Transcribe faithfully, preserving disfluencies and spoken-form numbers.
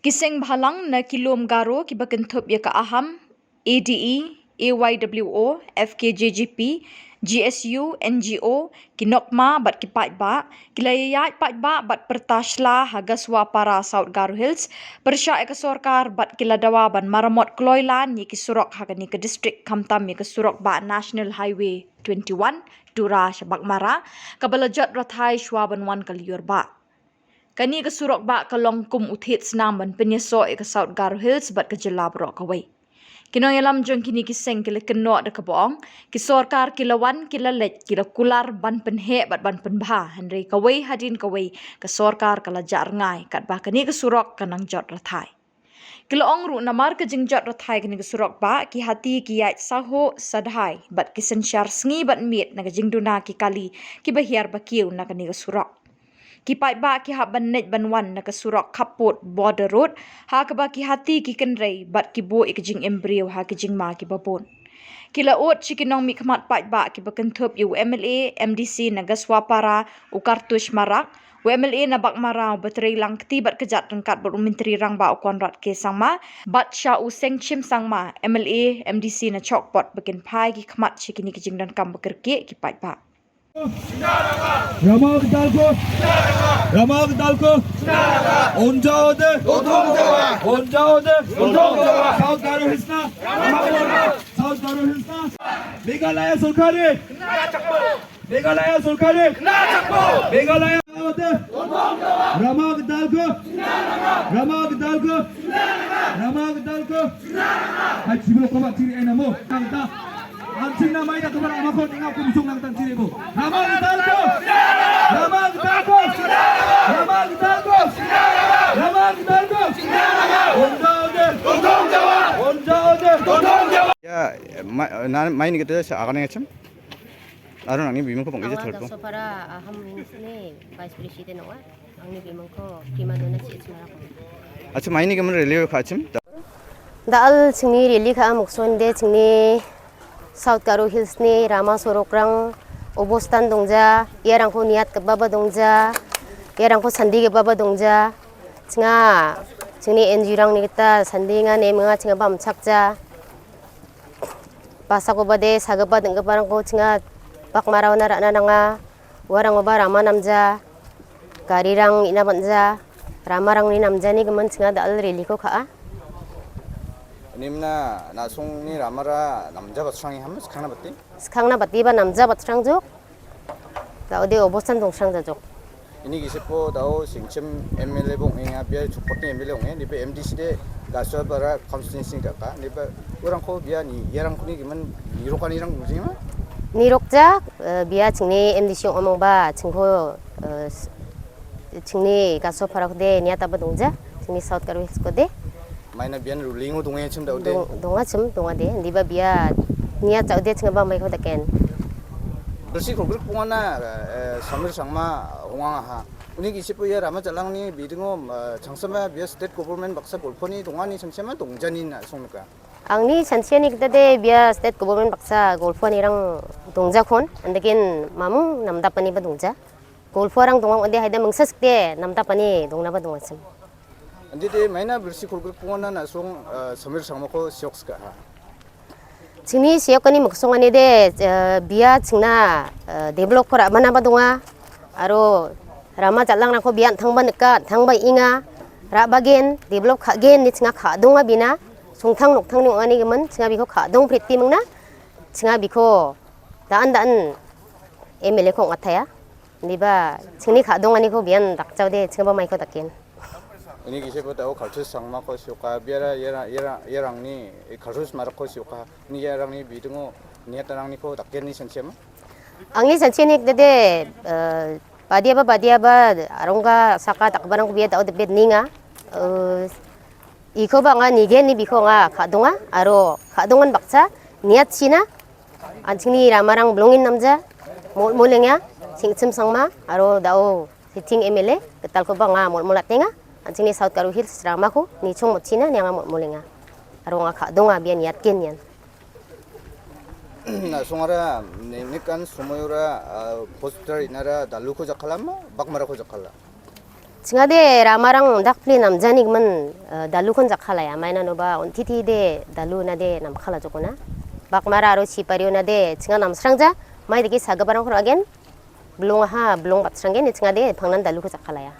Ki seng bhalang na ki lum Garo kiba kynthup ïa ka AHAM, ADE, AYWO, FKJGP, GSU, NGO, ki NOCMA bad ki paidbah ki la ïaid paidbah bad pyrta shla ha Gaswapara, South Garo Hills, pyrshah ïa ka sorkar bad ki la dawa ban maramot kloi lan ïa ki surok ha kane ka district, khamtam ïa ka surok bah National Highway twenty-one, Tura sha Baghmara, kaba la jot rathai shwa ban wan ka lyiur bah. Kane ka surok bah ka long kum u thied snam ban pynïasoh ïa ka South Garo Hills bad ka jylla baroh kawei. Ki nongïalam jong kine ki seng ki la kynnoh da kaba ong, ki sorkar ki la wan, ki la leit, ki la kular ban pynheh bad ban pynbha, hynrei kawei hadien kawei ka sorkar ka la jah rngai, katba kane ka surok ka nang jot rathai. Ki la ong ruh namar ka jingjot rathai kane ka surok bah, ki hati ki ïaid sahuh sadhai bad ki synshar sngi bad miet na ka jingduna ki kali kiba hiar ba kiew na kane ka surok. Ki paidbah ki hap ban leit ban wan na ka surok khappud border road, ha kaba ki hati ki kynrei bad ki buh ïa ka jingim briew ha ki jingma kiba bun. Ki la ud sha ki nongmihkhmat paidbah kiba kynthup ïa u MLA, MDC na Gaswapara, u Kartush Marak, u MLA na Baghmara, u Batreilang Kti bad Kjat, ryngkat bad u Myntri Rangbah, u Conrad K Sangma, bad sha u Sengshim Sangma, MLA, MDC na Chokpot, ba kin phai ki khmat sha kine ki jingdonkam ba kyrkieh ki paidbah. Rama Vital ko, Rama Vital ko, Onjaode, Onjaode, South Garo Hills na, South Garo Hills na, Meghalaya sorkare, Meghalaya sorkare, Meghalaya Rama Vital ko, Rama Vital ko, Rama Vital ko. Hai, chibro ko ba chiri ai namo. Nangta. Anjing na mai da ko ba Rama ko ninga ko musung nangta chiri bo. Rama Vital ko. Rama Vital ko. Rama Vital ko. Rama Vital ko. Onjaode. Onjaode. Ya, ma-, na, mai ni kita sa akan ngachem. Aro nangni bimung ko pang ija thalpo. Sopara AHAM ni Vice President wa. Angni bimung ko Prima Donna Chi Ismara ko. Acha, maini ka man rally ka achim? Da al chingni rally ka amuk sonde chingni South Garo Hills ni Rama sorokrang obostan dongja, ïarang ko niat ka baba dongja, ïarang ko sandi ka baba dongja. Chinga chingni NGO rang ni kita sandi nga ne menga chinga bam chakja. Pasa ko bade saga ba dengka parang ko chinga Baghmara na rana nanga. Warang oba Rama namja, gari rang ina banja, Rama rang ni namja ni kemen chinga da al rally ko ka a. Nimna nasung ni Rama ra namja bat srang ham, sekhang na bati? Sekhang na bati ba namja bat srang jok. Da ode obostan dong srang jok. Ini ki sepo da o singchem MLA bong inga biar chukpot ni MLA ong, ini be MDC de Gaswapara constituency ka ka, ini be orang ko biar ni, ïarang ko ni kemen ni rokan irang bujing ma? Ni rokja, eh, bia chingni MDC ong amang ba, chingko, eh, s-, chingni Gaswapara ko de, niat aba dongja, chingni South Garo Hills ko de. Maina bian ruling o donga chim da o de. Dong, donga chim, donga de, di ba bia niat cha o de chinga ba mai ko da ken. Bersi ko group pungana, eh, Samir Sangma honga ha. Uni ki sipu ya Rama Jalang ni bidingo, eh, changsama bia state government baksa golponi donga ni changsama dongjani na songka. Angni chansiani kita de bia state government baksa golpho ni rang dongja khon, andakin mamung namdap ani ba dongja. Golpho rang dongja ande haida mengsa sikte namdap ani dongna ba dongja sem. Andi de maina bersi kurgur pungana na song, eh, Samir Sangma ko siok ska ha. Chini siok ani maksong ani de, eh, bia chingna, eh, develop ko ra mana ba donga. Aro Rama Jalang rang ko bia thang ba neka, thang ba inga, ra bagen, develop kha gen ni chinga kha donga bina. Sungthang nokthang ni ong ani kemen, chinga biko kha dong priti mengna, chinga biko daan daan MLA ko ngathaya. Ni ba, chingni kha dong ani ko bian dak chau de, chinga ba mai ko dakin. Ini ki sepo tau Kartush Sangma ko sioka, biara, ïarang, ïarang, ïarang ni, eh, Kartush Marak ko sioka, ni ïarang ni bidingo, niat arang ni ko dakin ni sensiama. Angni chansiani kita de, eh, badia ba, badia ba, arongga saka tak barang ko bia tau de bed ninga. Eh, iko ba nga ni gen ni biko nga kha donga, aro kha dongan baksa, niat sina, an chingni Rama rang blongin namja, mol molengya, chingchim sangma, aro dao sitting MLA, ketal ko ba nga mol molat tenga, an chingni South Garo Hills Rama ko, ni chong mot sina, ni nga mol molengya. Aro nga kha donga bia niat ken yan. Na songara ni, ni kan sumoyora, ah, poster inara dalu ko jakhala ma, Baghmara ko jakhala. Chinga de Ramarang dak pli nam janik man, eh, dalu khon jak khala ya, mai na no ba un titi de dalu na de nam khala jokuna. Bak mara aro chi pario na de chinga nam srang ja, mai de ki sa gabarang khon again. Blung ha, blung bat srang gen, chinga de phangnan dalu khon jak khala ya.